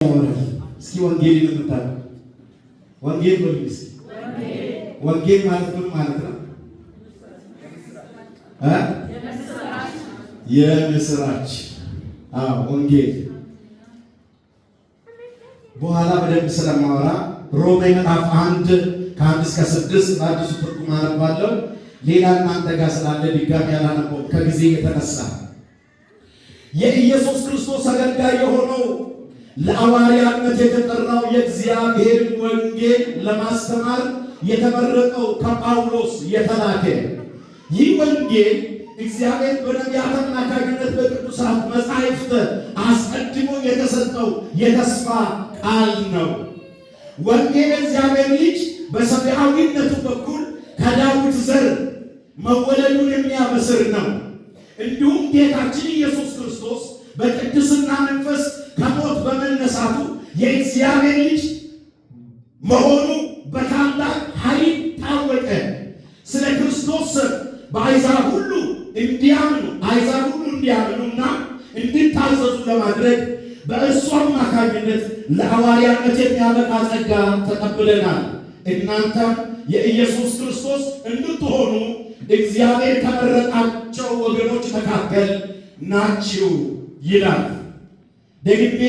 እስኪ ወንጌል የምታውቁ ወንጌል በሉ እስኪ። ወንጌል ማለት ምን ማለት ነው? የምስራች። አዎ፣ ወንጌል በኋላ በደንብ ስለማወራ ሮሜ ምዕራፍ 1 ከ1 እስከ 6 በአዲሱ ትርጉም አነባለሁ። ሌላ እናንተ ጋር ስላለ ድጋሚ ያላነበው ከጊዜ የተነሳ። የኢየሱስ ክርስቶስ አገልጋይ የሆነው፣ ለሐዋርያነት የተጠራው፣ የእግዚአብሔርን ወንጌል ለማስተማር የተመረጠው ከጳውሎስ የተላከ፣ ይህ ወንጌል እግዚአብሔር በነቢያት አማካኝነት በቅዱሳት መጻሕፍት አስቀድሞ የተሰጠው የተስፋ ቃል ነው። ወንጌል የእግዚአብሔር ልጅ በሰብአዊነቱ በኩል ከዳዊት ዘር መወለዱን የሚያበስር ነው። እንዲሁም ጌታችን ኢየሱስ ክርስቶስ በቅድስና መንፈስ ከሞት በመነሳቱ የእግዚአብሔር ልጅ መሆኑ በታላቅ ኃይል ታወቀ። ስለ ክርስቶስ ስም በአሕዛብ ሁሉ እንዲያምኑ፣ አሕዛብ ሁሉ እንዲያምኑና እንዲታዘዙ ለማድረግ በእርሱ አማካኝነት ለሐዋርያነት የሚያበቃ ጸጋ ተቀብለናል። እናንተም የኢየሱስ ክርስቶስ እንድትሆኑ እግዚአብሔር ከመረጣቸው ወገኖች መካከል ናችሁ ይላል። ደግሜ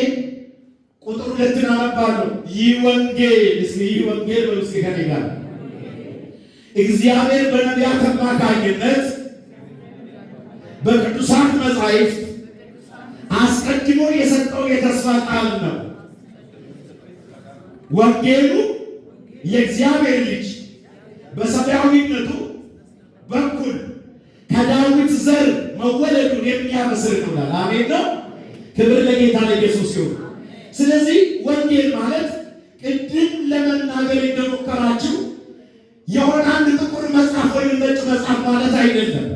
ቁጥር 2ን አነባለሁ። ይህ ወንጌል፣ እስኪ ይህ ወንጌል በሉ እስኪ ከኔ ጋር፣ እግዚአብሔር በነቢያት አማካኝነት በቅዱሳት መጻሕፍት አስቀድሞ የሰጠው የተስፋ ቃል ነው። ወንጌሉ የእግዚአብሔር ልጅ በሰብአዊነቱ በኩል ከዳዊት ዘር መወለዱን የሚያበስር ነው ይላል። አሜን ነው። ክብር ለጌታ ለኢየሱስ ይሁን። ስለዚህ ወንጌል ማለት ቅድም ለመናገር እንደሞከራችሁ የሆነ አንድ ጥቁር መጽሐፍ ወይም ነጭ መጽሐፍ ማለት አይደለም።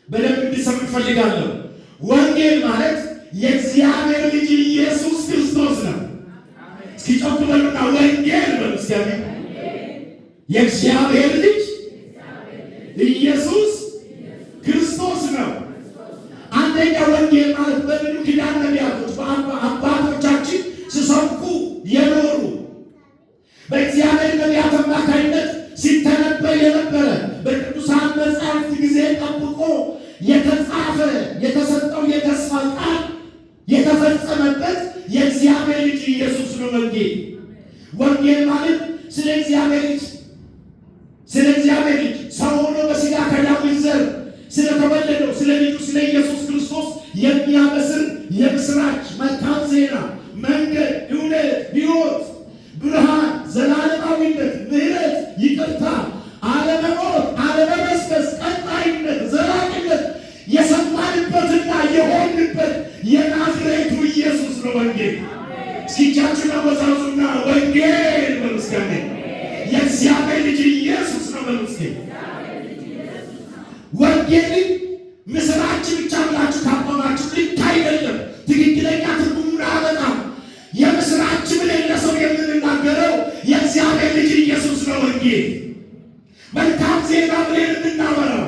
በደንብ እንዲሰሙ እፈልጋለሁ። ወንጌል ማለት የእግዚአብሔር ልጅ ኢየሱስ ክርስቶስ ነው። እስኪ ጮክ በሉና ወንጌል በሉ እስኪ። አሜን። የእግዚአብሔር ልጅ ኢየሱስ ክርስቶስ ነው። አንደኛ ወንጌል ማለት በብሉይ ኪዳን ነቢያቶች አባቶቻችን ሲሰብኩ የኖሩ፣ በእግዚአብሔር ነቢያት አማካኝነት ሲተነበይ የነበረ፣ በቅዱሳን መጻሕፍት ጊዜ ጠብቆ የተጻፈ፣ የተሰጠው የተስፋ ቃል የተፈጸመበት የእግዚአብሔር ልጅ ኢየሱስ ነው። ወንጌል ማለት ስለ እግዚአብሔር ልጅ ሰው ሆኖ በሥጋ ከዳዊት ዘር ስለተወለደው ስለ ልጁ ስለ ኢየሱስ ክርስቶስ የሚያበስር የምስራች መልካም ዜና፣ መንገድ፣ እውነት፣ ሕይወት፣ ብርሃን፣ ዘላለማዊነት፣ ምሕረት፣ ይቅርታ፣ አለመሞት፣ አለመበስበስ፣ ቀጣይነት፣ ዘላቂነት የሰማንበትና የሆንበት የናዝሬቱ ኢየሱስ ነው ወንጌል። እስኪ እጃችሁን አወዛውዙና ወንጌል በሉ እስኪ። አሜን። የእግዚአብሔር ልጅ ኢየሱስ ነው በሉ እስኪ። ወንጌልን ምስራች ብቻ ብላችሁ ካቆማችሁ ልክ አይደለም። ትክክለኛ ትርጉሙን አያመጣም። የምስራች ብለን ለሰው የምንናገረው የእግዚአብሔር ልጅ ኢየሱስ ነው ወንጌል። መልካም ዜና ብለን የምናወራው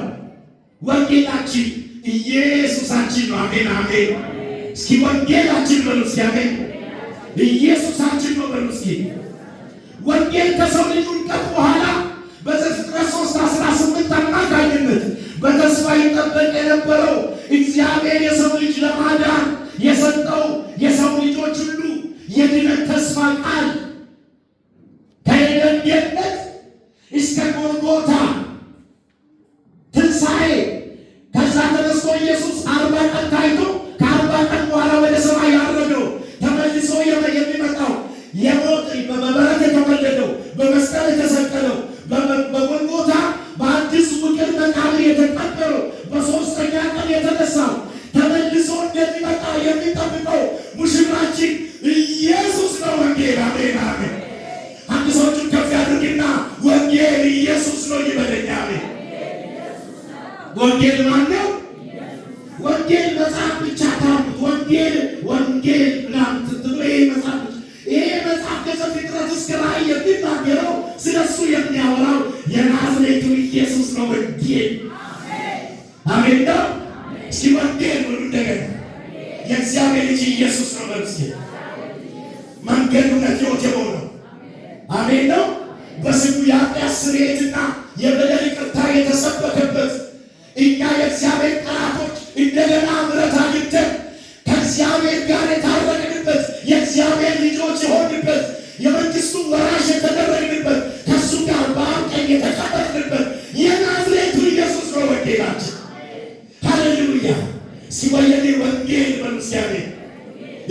ወንጌላችን ኢየሱሳችን ነው። አሜን አሜን። እስኪ ወንጌላችን በሉ እስኪ። አሜን። ኢየሱሳችን ነው በሉ እስኪ። ወንጌል ከሰው ልጅ ውድቀት በኋላ በዘፍጥረት 3:18 አማካኝነት በተስፋ ይጠበቅ የነበረው፣ እግዚአብሔር የሰው ልጅ ለማዳን የሰጠው፣ የሰው ልጆች ሁሉ የድነት ተስፋ ቃል፣ ከኤደን ገነት እስከ ጎልጎታ ትንሣኤ፣ ከዛ ተነስቶ ኢየሱስ 40 ቀን ታይቶ ከ40 ቀን በኋላ ወደ ሰማይ ያረገው፣ ተመልሶ የሚመጣው፣ የሞት በበረት የተወለደው፣ በመስቀል የተሰቀለው፣ በጎልጎታ በአዲስ ውቅር መቃብር የተቀበረው፣ በሶስተኛ ቀን የተነሳው፣ ተመልሶ እንደሚመጣ የሚጠብቀው ሙሽራችን ኢየሱስ ነው። ወንጌል፣ አሜን አሜን። አንድ ሰው እጁን ከፍ ያድርግና ወንጌል ኢየሱስ ነው ይበለኛ። አሜን። ወንጌል ማን ነው? ወንጌል መጽሐፍ ብቻ ታሙት። ወንጌል ወንጌል ምናምን ስትሉ ይሄ መጽሐፍ ከዘፍጥረት እስከ ራእይ የሚናገረው፣ ስለ እሱ የሚያወራው የናዝሬቱ ኢየሱስ ነው። ወንጌል፣ አሜን ነው። እስኪ ወንጌል ብሉ እንደገና። የእግዚአብሔር ልጅ ኢየሱስ ነው በሉ እስኪ። የልጅነት ሕይወት የሆነው። አሜን ነው። በስሙ የኃጢአት ስርየትና የበደል ይቅርታ የተሰበከበት፣ እኛ የእግዚአብሔር ጠላቶች እንደገና ምሕረት አግኝተን ከእግዚአብሔር ጋር የታረቅንበት፣ የእግዚአብሔር ልጆች የሆንበት፣ የመንግስቱ ወራሽ የተደረግንበት፣ ከእሱ ጋር በአብ ቀኝ የተቀመጥንበት የናዝሬቱ ኢየሱስ ነው ወንጌላችን። ሃሌሉያ! ሲወየኔ ወንጌል በሉ እስኪ፣ አሜን።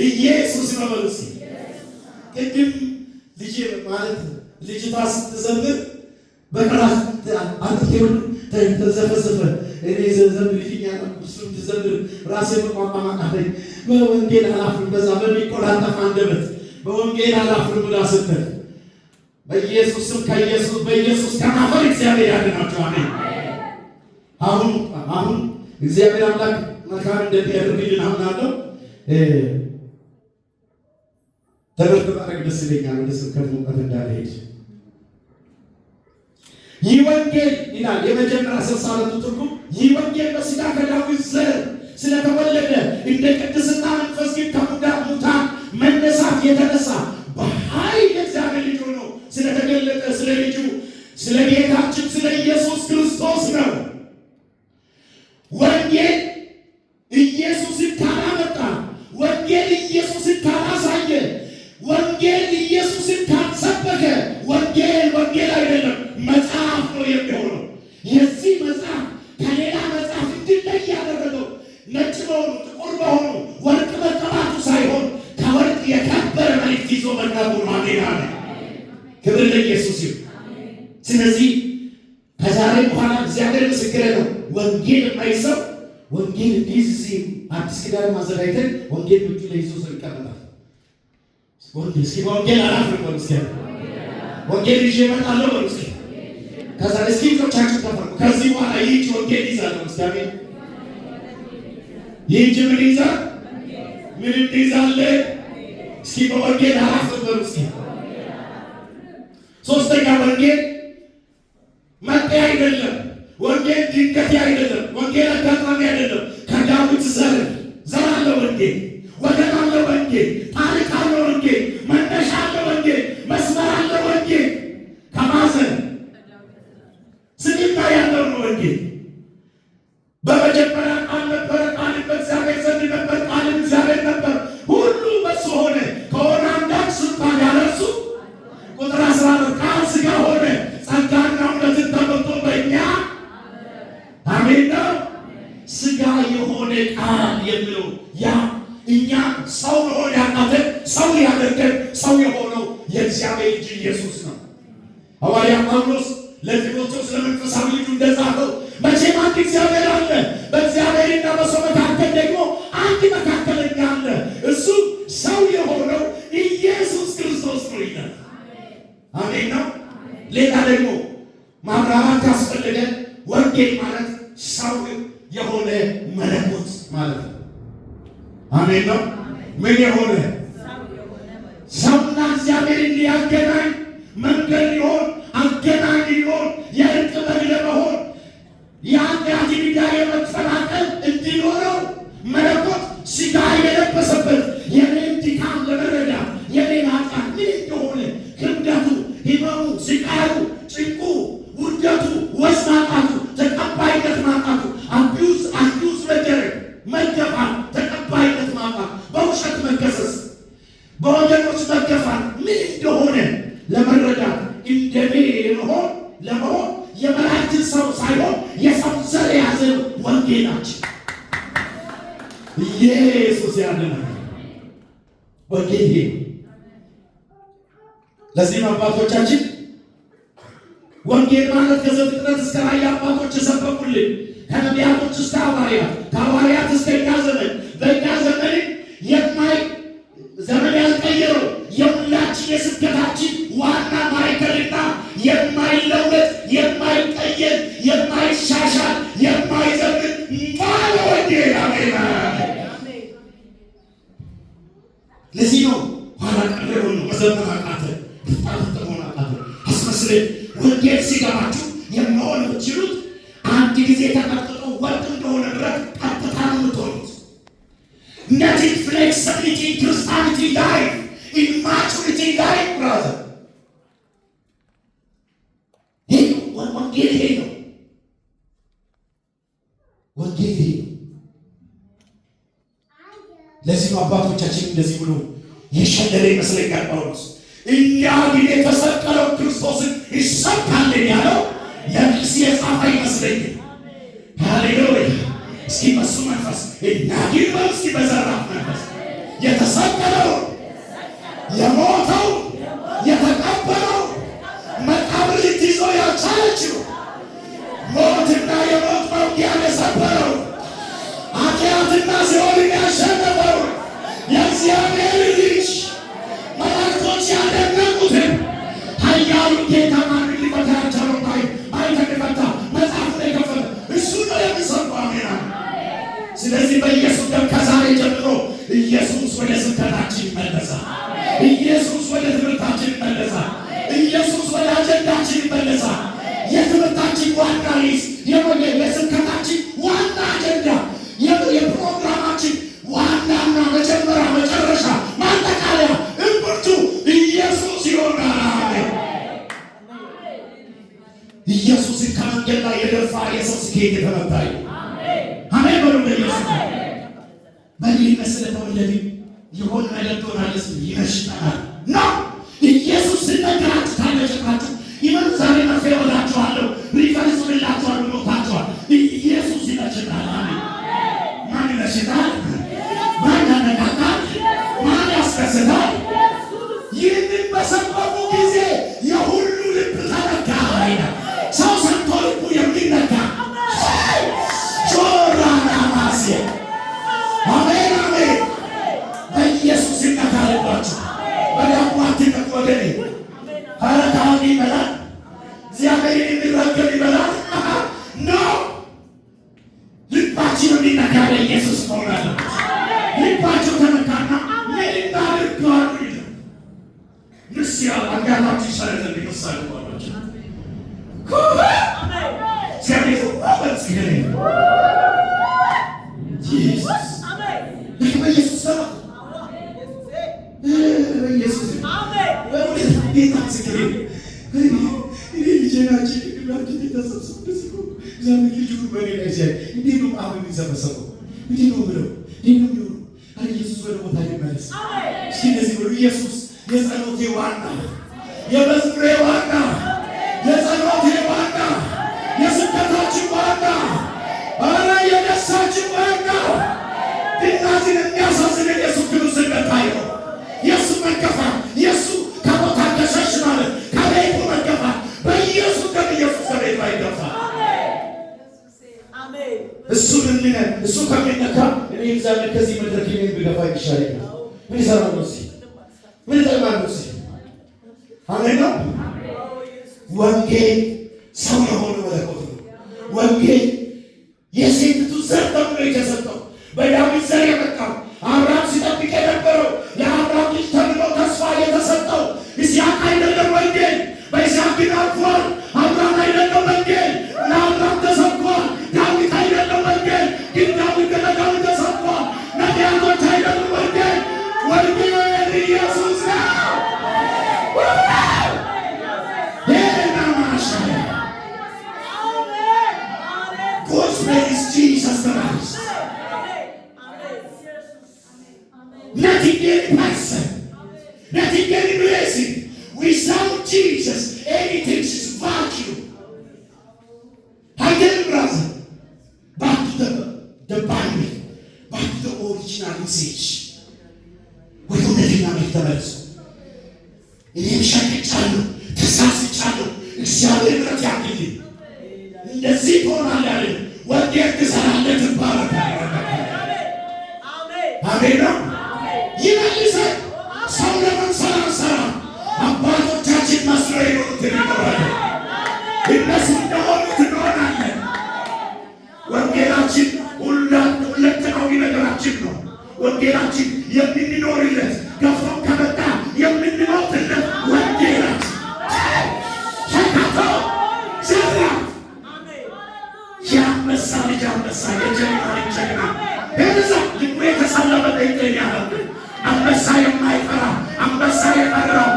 ኢየሱስ ነው በሉ እስኪ። ቅድም ልጄ ማለት ልጅቷ ስትዘምር በቅራት አጥንቴ ሁሉ ተዘፈዘፈ። እኔ ዘምር ልጅኛ እሱም ትዘምር ራሴ መቋቋም አቃተኝ። በወንጌል አላፍርም፣ በዛ በሚቆላጠፍ አንደበት በወንጌል አላፍርም ብላ ስትል በኢየሱስ ስም ከኢየሱስ በኢየሱስ ከማፈር እግዚአብሔር ያድናቸው። አሜን። አሁን አሁን እግዚአብሔር አምላክ መልካም እንደሚያደርግልን አምናለሁ። ትምህርት ባደርግ ደስ ይለኛል፣ ወደ ስብከት ሙቀት እንዳልሄድ። ይህ ወንጌል ይላል የመጀመሪያ 64ቱ ትርጉም። ይህ ወንጌል በሥጋ ከዳዊት ዘር ስለተወለደ፣ እንደ ቅድስና መንፈስ ግን ከሙታን መነሳት የተነሳ በኃይል የእግዚአብሔር ልጅ ሆኖ ስለተገለጠ ስለ ልጁ ስለ ጌታችን ስለ ኢየሱስ ክርስቶስ ነው። ወንጌል ኢየሱስን ካላመጣ፣ ወንጌል ኢየሱስን ካላሳየ፣ ወንጌል ኢየሱስን ካልሰበከ ወንጌል ወንጌል አይደለም፣ መጽሐፍ ነው የሚሆነው። የዚህ መጽሐፍ ከሌላ መጽሐፍ እንዲለይ ያደረገው ነጭ መሆኑ፣ ጥቁር መሆኑ፣ ወርቅ መቀባቱ ሳይሆን ከወርቅ የከበረ መልእክት ይዞ መቅረቡ ነው። አሜን አሜን። ክብር ለኢየሱስ ይሁን። ስለዚህ ከዛሬ በኋላ እግዚአብሔር ምስክሬ ነው። ወንጌል የማይሰው ወንጌል እንዲይዝ እዚህ አዲስ ኪዳን ማዘጋጅተን ወንጌል በእጁ ላይ ይዞ ሰው ይቀመጣል። ወንጌል እስኪ በወንጌል አላፍርም በሉ እስኪ። ወንጌል ይዤ እመጣለሁ በሉ እስኪ። ከዛ እስኪ እጆቻችሁ ተፈርሙ። ከዚህ በኋላ ይህች ወንጌል ይዛለሁ እስኪ፣ አሜን። ይህች ምን ይዛል? ምን እንይዛለን? እስኪ በወንጌል አላፍርም በሉ እስኪ። ሶስተኛ፣ ወንጌል መጤ አይደለም። ወንጌል ድንገቴ አይደለም። ወንጌል አጋጣሚ አይደለም። ከዳዊት ዘር ዘር አለ ወንጌል፣ ወገን አለ ወንጌል፣ ታሪክ አለ ወንጌል፣ መነሻ አለ ወንጌል፣ መስመር አለ ወንጌል። ከማዘን ስንና ያለው ነው ወንጌል። በመጀመሪያ ቃል ነበረ፣ ቃልም በእግዚአብሔር ዘንድ ነበር፣ ቃልም እግዚአብሔር ነበር። ሁሉ በእሱ ሆነ፣ ከሆነ አንዳች እንኳን ያለ እርሱ። ቁጥር 14 ቃል ሥጋ ሆነ፣ ጸጋና እውነትን ተሞልቶ በእኛ። አሜን ነው። ሥጋ የሆነ ቃል የሚለው ያ እኛ ሰው መሆን ያቃተን ሰው ያደርገን ሰው የሆነው የእግዚአብሔር ልጅ ኢየሱስ ነው። ሐዋርያ ጳውሎስ ለጢሞቴዎስ ለመንፈሳዊ ልጁ እንደጻፈው መቼም አንድ እግዚአብሔር አለ፣ በእግዚአብሔርና በሰው መካከል ደግሞ አንድ መካከለኛ አለ፣ እሱ ሰው የሆነው ኢየሱስ ክርስቶስ ነው ይላል። አሜን ነው። ሌላ ደግሞ ማብራራት ካስፈለገ ወንጌል ማለት ሰው የሆነ መለኮት ማለት ነው። አሜን ነው። ምን የሆነ? ሰውና እግዚአብሔርን ሊያገናኝ መንገድ ሊሆን፣ አገናኝ ሊሆን፣ የእርቅ በግ ለመሆን፣ የኃጢአት ዕዳ የመክፈል አቅም እንዲኖረው መለኮት ሥጋ የለበሰበት፣ የኔን ድካም ለመረዳት፣ የኔን ኃጢአት ምን እንደሆነ ክብደቱ፣ ሕመሙ፣ ስቃዩ፣ ጭንቁ፣ ውርደቱ፣ ወዝ ማጣቱ፣ ተቀባይነት ማጣቱ፣ abuse accuse መደረግ፣ መገፋት፣ ተቀባይነት ማጣት፣ በውሸት መከሰስ፣ በወገኖች መገፋት ምን እንደሆነ ለመረዳት እንደኔ የመሆን ለመሆን የመላእክትን ሰው ሳይሆን የሰው ዘር የያዘ ነው ወንጌላችን። ኢየሱስ ያድናል። ወንጌል ይሄ ነው። ለዚህም አባቶቻችን ወንጌል ማለት ከዘፍጥረት እስከ ራእይ አባቶች የሰበኩልን፣ ከነቢያቶች እስከ ሐዋርያት፣ ከሐዋርያት እስከ እኛ ዘመን፣ በእኛ ዘመን የማይ ዘመን ያልቀየረው የሁላችን የስብከታችን ዋና ማዕከልና የማይለወጥ፣ የማይቀየር፣ የማይሻሻል፣ የማይዘምን ባለ ወንጌል። አሜን። ለዚህ ነው ኋላ ቀር የሆነው። መዘመር አቃተ፣ ፍጣፍጥ መሆን አቃተ። አስመስለን ወንጌል ሲገባችሁ የመሆን የምትችሉት አንድ ጊዜ ተቀጥቅጦ ወጥ እንደሆነ ብረት ቀጥታ ነው የምትሆኑት። Nothing flexibility in Christianity life, in maturity. Life, brother። ይሄ ነው ወንጌል፣ ይሄ ነው ወንጌል፣ ይሄ ነው። ለዚህ ነው አባቶቻችን እንደዚህ ብሎ የሸለለ ይመስለኛል ጳውሎስ። እኛ ግን የተሰቀለው ክርስቶስን ይሰብካልን ያለው ለጥቅስ የጻፈ ይመስለኛል። ሃሌሉያ! እስኪ በሱ መንፈስ እኛ ግን በሉ፣ እስኪ በዘራፍ መንፈስ የተሰቀለው፣ የሞተው፣ የተቀበረው፣ መቃብር ልትይዘው ያልቻለችው፣ ሞትና የሞት መውጊያን የሰበረው፣ ኃጢአትና ሲኦልን ያሸነፈው የእግዚአብሔር ልጅ፣ መላእክቶች ያደነቁትን ኃያሉ ጌታ፣ ማንን ሊፈታ ያልቻለው ማኅተም የፈታ፣ መጽሐፉን የከፈተ እሱ ነው የሚሰብከው። አሜን። ስለዚህ በኢየሱስ ደም ከዛሬ ጀምሮ ኢየሱስ ወደ ስብከታችን ይመለሳል። ኢየሱስ ወደ ትምህርታችን ይመለሳል። ኢየሱስ ወደ አጀንዳችን ይመለሳል። የትምህርታችን ዋና ርዕስ፣ የስብከታችን ዋና አጀንዳ፣ የፕሮግራማችን ዋናና መጀመሪያ፣ መጨረሻ፣ ማጠቃለያ፣ እምብርቱ ኢየሱስ ይሆናል። አሜን። ኢየሱስን ከመንገድ ላይ የደፋ የሰው ስኬት የተመታ ይሁን። አሜን በሉ። ለኢየሱስ በልጅነት ስለተወለድን የሆነ ነገር ትሆናለህ ሲል ይነሽጠናል ነው። ኢየሱስ ስነግራችሁ ታለጨቃችሁ ይመኑ። ዛሬ መርፌ እወጋችኋለሁ፣ refer ጽፍላችኋለሁ፣ ሞታችኋል። ኢየሱስ ይነሽጣል። አሜን። ማን ይነሽጣል? ማን ያነቃቃል? ማን ያስደስታል? ይህንን በሰበኩ ጊዜ የሁሉ ልብ ተነካ ይላል። ሰው ሰምቶ ልቡ የሚነካ ጮራናማሴ። አሜን አሜን። በኢየሱስ ይነካ ልባችሁ። በዳቦ አትነኩ ወገኔ። ኧረ ታዋቂ ይበላል፣ እግዚአብሔርን የሚረገም ይበላል። No፣ ልባችን የሚነካ በኢየሱስ መሆን አለበት። ልባቸው ተነካና ምን እናድርግ አሉ ይላል። ምስያ አንጋታችሁ ይሻላል ምሳሌ ባሏቸው እግዚአብሔር Jesus በኢየሱስ ሰማ በኢየሱስ በእውነት ጌታ ምስክሬ ነው። እኔ ልጄ ናቸው ጭንቅላችን የተሰብስቡ እንደዚህ እኮ እግዚአብሔር ልጁን በእኔ ላይ ሲያይ እንዴት ነው አብ የሚሰበሰበው? እንዴት ነው ብለው እንዴት ነው የሚሆነው? ኧረ ኢየሱስ ወደ ቦታ ይመለስ። እስኪ እንደዚህ ብሎ ኢየሱስ የጸሎቴ ዋና፣ የመዝሙሬ ዋና፣ የጸሎቴ ዋና፣ የስብከታችን ዋና፣ ኧረ የደስታችን ዋና። ብናዝን የሚያሳዝንን የእሱ ክብር ስንመታየው፣ የእሱ መገፋት፣ የእሱ ከቦታ ገሸሽ ማለት፣ ከቤቱ መገፋት፣ በኢየሱስ ደም ኢየሱስ ከቤቱ አይገፋ። እሱን እሱ ከሚነካ እኔ እግዚአብሔር ከዚህ መድረክ እኔን ብገፋ ይሻለኛል። ምን ይሰራል እዚህ? ምን ይጠቅማል እዚህ? አሜን ነው። ወንጌል ሰው የሆነ መለኮት ነው። ወንጌል የሴቲቱ ዘር ተብሎ የተሰጠው፣ በዳዊት ዘር የመጣው፣ አብርሃም ሲጠብቅ የነበረው፣ የአብርሃም ልጅ ተብሎ ተስፋ የተሰጠው ይስሐቅ አይደለም። ወንጌል በይስሐቅ ግን አልፏል። አብርሃም አይደለም፣ ወንጌል ለአብርሃም ተሰጥቷል። ዳዊት አይደለም፣ ወንጌል ግን ዳዊት ለዳዊት ተሰጥቷል። ነቢያቶች አይደሉም፣ ወንጌል ወንጌል ኢየሱስ ነው። ሄናማሻ Gospel is Jesus Christ. Nothing any person, nothing any blessing. Without Jesus, anything is vacuum. አይደለም brother? Back to the Bible, back to the original message. ወደ እውነተኛ መልክ ተመልሶ እኔም ሸቅጫለሁ፣ ተሳስቻለሁ። እግዚአብሔር ምሕረት ያድርግልኝ። እንደዚህ ትሆናለህ ያለ ወንጌል ትሰራለህ፣ ትባረካለህ። አሜን ነው። ይመልሰን። ሰው ለመምሰል አንሰራም። አባቶቻችን መስለው የኖሩትን እንኖራለን። እነሱ እንደሆኑት እንሆናለን። ወንጌላችን ሁለንተናዊ ነገራችን ነው። ወንጌላችን የምንኖርለት፣ ገፍቶ ከመጣ የምንሞትለት ወንጌላችን ሸካቶ ዘራ የአንበሳ ልጅ አንበሳ፣ የጀግና ልጅ ጀግና፣ እዛ ልቡ የተሰለበ ጴንጤን ያደርግ፣ አንበሳ የማይፈራ፣ አንበሳ የፈራው።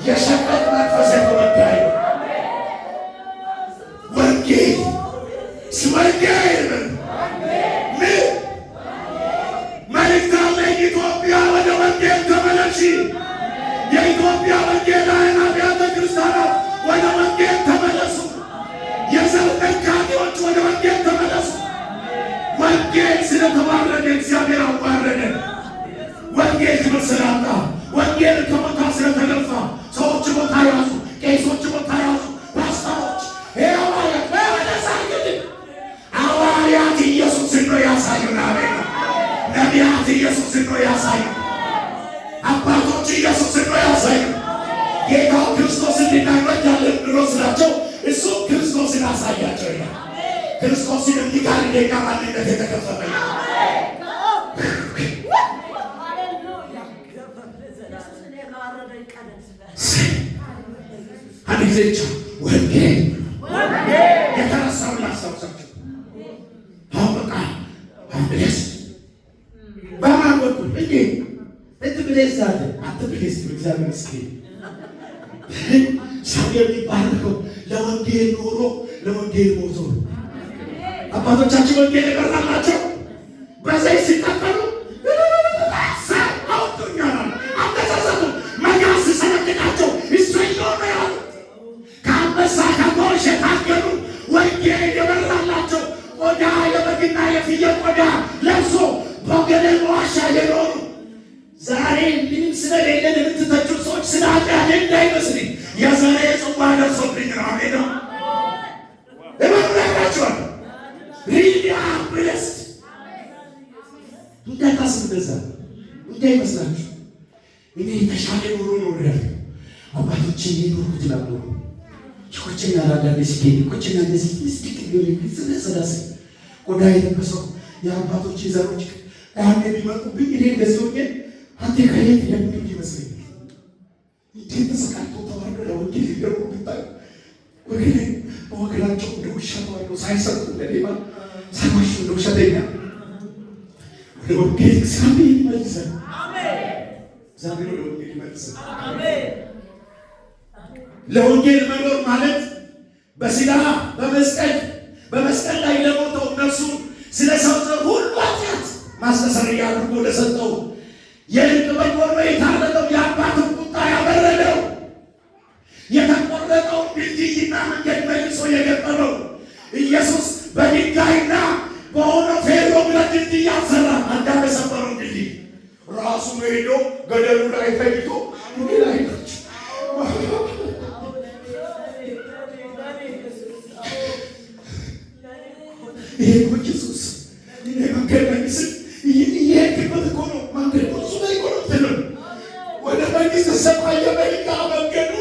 የሸቀጥ መንፈስ የተወጋ ይሁን። ወንጌል ወንጌል ምን መልእክት አለኝ? ኢትዮጵያ ወደ ወንጌል ተመለሺ። የኢትዮጵያ ወንጌላውያን አብያተ ክርስቲያናት ወደ ወንጌል ተመለሱ። የዘር ነጋዴዎች ወደ ወንጌል ተመለሱ። ወንጌል ስለተዋረደ እግዚአብሔር አዋረደ። ወንጌል ክብር ስላጣ፣ ወንጌል ከቦታ ስለተገፋ ሰዎች ቦታ ያዙ፣ ቄሶች ቦታ ያዙ፣ ፓስተሮች፣ ሐዋርያት ሐዋርያት ኢየሱስን ነው ያሳዩን። አሜን። ነቢያት ኢየሱስን ነው ያሳዩን። አባቶች ኢየሱስን ነው ያሳዩን። ጌታው ክርስቶስን እንድናይወዳለን ብሎ ስላቸው እሱ ክርስቶስን አሳያቸው ይላል። ክርስቶስን እንዲጋርድ የኛ ማንነት የተከፈተ ይላል። አንድ ጊዜ ብቻ ወንጌል የተረሳውን ላስታውሳቸው። አሁን በቃ bless በማን በኩል እንዴ እንት bless አለ አንተ bless እግዚአብሔር ይመስገን። ሰው የሚባረከው ለወንጌል ኖሮ ለወንጌል ሞቶ ነው። አባቶቻችን ወንጌል የበራላቸው በዘይት ሲቃጠሉ አውጡኛል አልተሳሳቱም። መጋዝ ሲሰነጥቃቸው እሰየው ነው ያሉት። ከአንበሳ ከጎሽ የታገሉ ወንጌል የበራላቸው ቆዳ የበግና የፍየል ቆዳ ለብሶ በገደል ዋሻ የኖሩ ዛሬ ምንም ስለሌለን የምትተቹ ሰዎች ስለ ኃጢአት እንዳይመስልኝ የዘሬ ጽዋ ደርሶብኝ ነው። አሜን ነው እመራችኋል። Really blessed እንዳታስቡ፣ እንደዛ እንዳይመስላችሁ። እኔ የተሻለ ኑሮ ኖሬያለሁ። አባቶቼ የኖሩትን አልኖሩም። ይቆጨኛል። አንዳንዴ ሲገኝ ይቆጨኛል። እንደዚህ ምስጢቅ ስላሴ ቆዳ የለበሰው የአባቶቼ ዘሮች ያኔ ቢመጡብኝ እኔ እንደዚህ ሆኜ አንተ ከየት የሚሉኝ ይመስለኛል። እንዴት ተሰቃይቶ ተዋርዶ ለወንጌል ሊገቡ ብታዩ ወገኔ በወገናቸው እንደ ውሻ ተዋርዶ ሳይሰጡ እንደ ሌባ ሳይዋሹ እንደ ውሸተኛ ወደ ወንጌል እግዚአብሔር ይመልሰን። እግዚአብሔር ወደ ወንጌል ይመልሰን። ለወንጌል መኖር ማለት በስጋ በመስቀል ላይ ለሞተው ነፍሱን ስለ ሰው ዘር ሁሉ ኃጢአት ማስተስረያ አድርጎ ለሰጠው የእርቅ በግ ሆኖ የታረደው የአባቱን ቁጣ ያበረደው የተቆረጠውን ድልድይና መንገድ መልሶ የገጠመው ኢየሱስ በድንጋይና በሆነው ፌሮ ብረት ድልድይ አልሰራም። አዳም የሰበረውን ድልድይ ራሱ ሄዶ ገደሉ ላይ ተኝቶ እኔ ላይ ናቸው። ይሄ እኮ ኢየሱስ እኔ መንገድ ነኝ ስል እየሄድክበት እኮ ነው። መንገድ እሱ ላይ እኮ ነው የምትለው። ወደ መንግሥተ ሰማይ የመሄጃ መንገዱ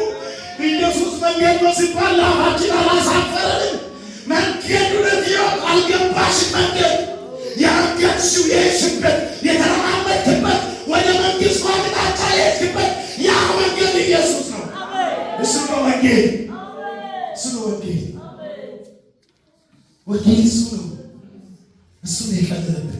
ኢየሱስ መንገድ ነው ሲባል ለአፋችን አላሳፈረንም። መንገዱ ለዚያው አልገባሽም። መንገድ ያረገጥሽው የሄድሽበት የተረማመድክበት ወደ መንግሥቱ አቅጣጫ የሄድክበት ያ መንገድ ኢየሱስ ነው። እሱ ነው ወንጌል። እሱ ነው ወንጌል። ወንጌል እሱ ነው። እሱ ነው የቀለለብን።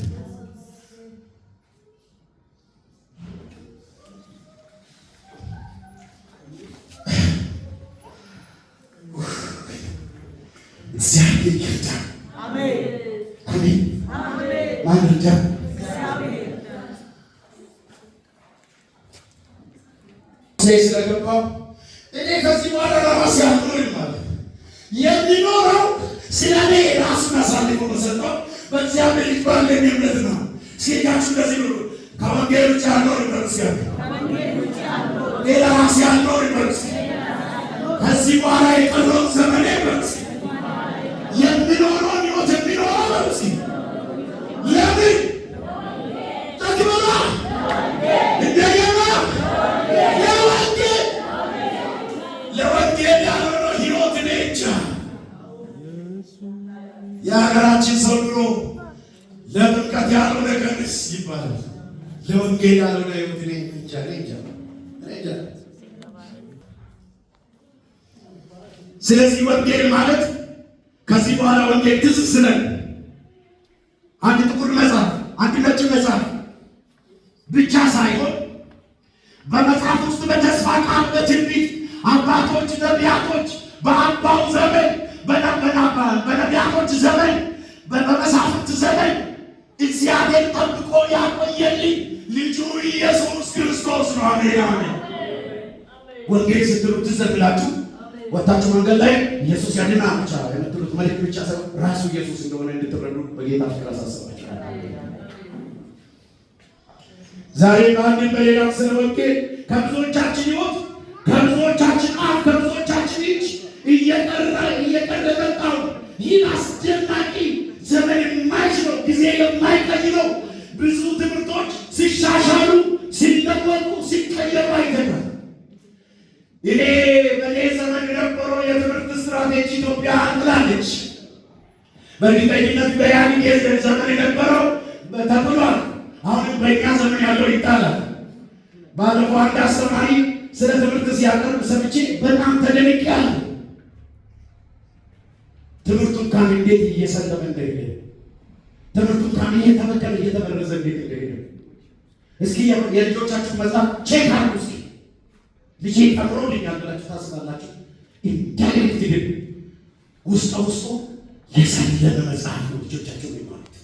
እግዚአብሔር ይርዳን። አሜን። ማን ይርዳን? ስለገባው እኔ ከዚህ በኋላ ለራሴ አልኖርም ማለት የሚኖረው ስለ እኔ ራሱን አሳልፎ በሰጠው በእግዚአብሔር ልጅ ባለኝ እምነት ነው። ሴታችሁ እንደዚህ ብሉ። ከወንጌል ውጭ አልኖርም በሉ እስኪ። እኔ ለራሴ አልኖርም በሉ እስኪ። ከዚህ በኋላ የቀረውን ዘመኔ በሉ እስኪ የሚኖረውን ሕይወት የሚኖረው በሉ እስኪ። ለምን ጠግበላ እንደገና ለወንጌል ለወንጌል ያልሆነው ሕይወት እኔ እንጃ። የሀገራችን ሰው ድሮ ለጥምቀት ያልሆነ ቀሚስ ይባላል። ለወንጌል ያልሆነ ሕይወት እኔ እንጃ እኔ እንጃ እኔ እንጃ። ስለዚህ ወንጌል ማለት ከዚህ በኋላ ወንጌል ትዝ ስለን አንድ ጥቁር መጽሐፍ፣ አንድ ነጭ መጽሐፍ ብቻ ሳይሆን በመጽሐፍ ውስጥ በተስፋ ቃል በትንቢት አሜን አሜን። ወንጌል ስትሉ ትዝ ብላችሁ ወጣችሁ መንገድ ላይ ኢየሱስ ያድናል ብቻ የምትሉት መልእክት ብቻ ሳይሆን ራሱ ኢየሱስ እንደሆነ እንድትረዱ በጌታ ፍቅር አሳስባችኋለሁ። ዛሬ በአንድም በሌላም ስለ ወንጌል ከብዙዎቻችን ሕይወት፣ ከብዙዎቻችን አፍ፣ ከብዙዎቻችን እጅ እየቀረ እየቀረ መጣው። ይህ አስደናቂ፣ ዘመን የማይሽረው፣ ጊዜ የማይቀይረው፣ ብዙ ትምህርቶች ሲሻሻሉ፣ ሲለወጡ፣ ሲቀየሩ አይተናል። እኔ በእኔ ዘመን የነበረው የትምህርት ስትራቴጂ ኢትዮጵያ ጥላለች። በእርግጠኝነት በኢህአዴግ ዘመን የነበረው ተጥሏል። አሁንም በእኛ ዘመን ያለው ይጣላል። ባለፈው አንድ አስተማሪ ስለ ትምህርት ሲያቀርብ ሰምቼ በጣም ተደንቄያለሁ። ትምህርቱ እንኳን እንዴት እየሰለመ እንደሄደ፣ ትምህርቱ እንኳን እየተበከለ፣ እየተበረዘ እንዴት እንደሄደ። እስኪ የልጆቻችሁ መጽሐፍ check አድርጉ። እስኪ ልጄ ተምሮልኛል ብላችሁ ታስባላችሁ? Indirect ግን ውስጠ ውስጡ የሰለመ መጽሐፍ ነው ልጆቻቸው የሚማሩት፣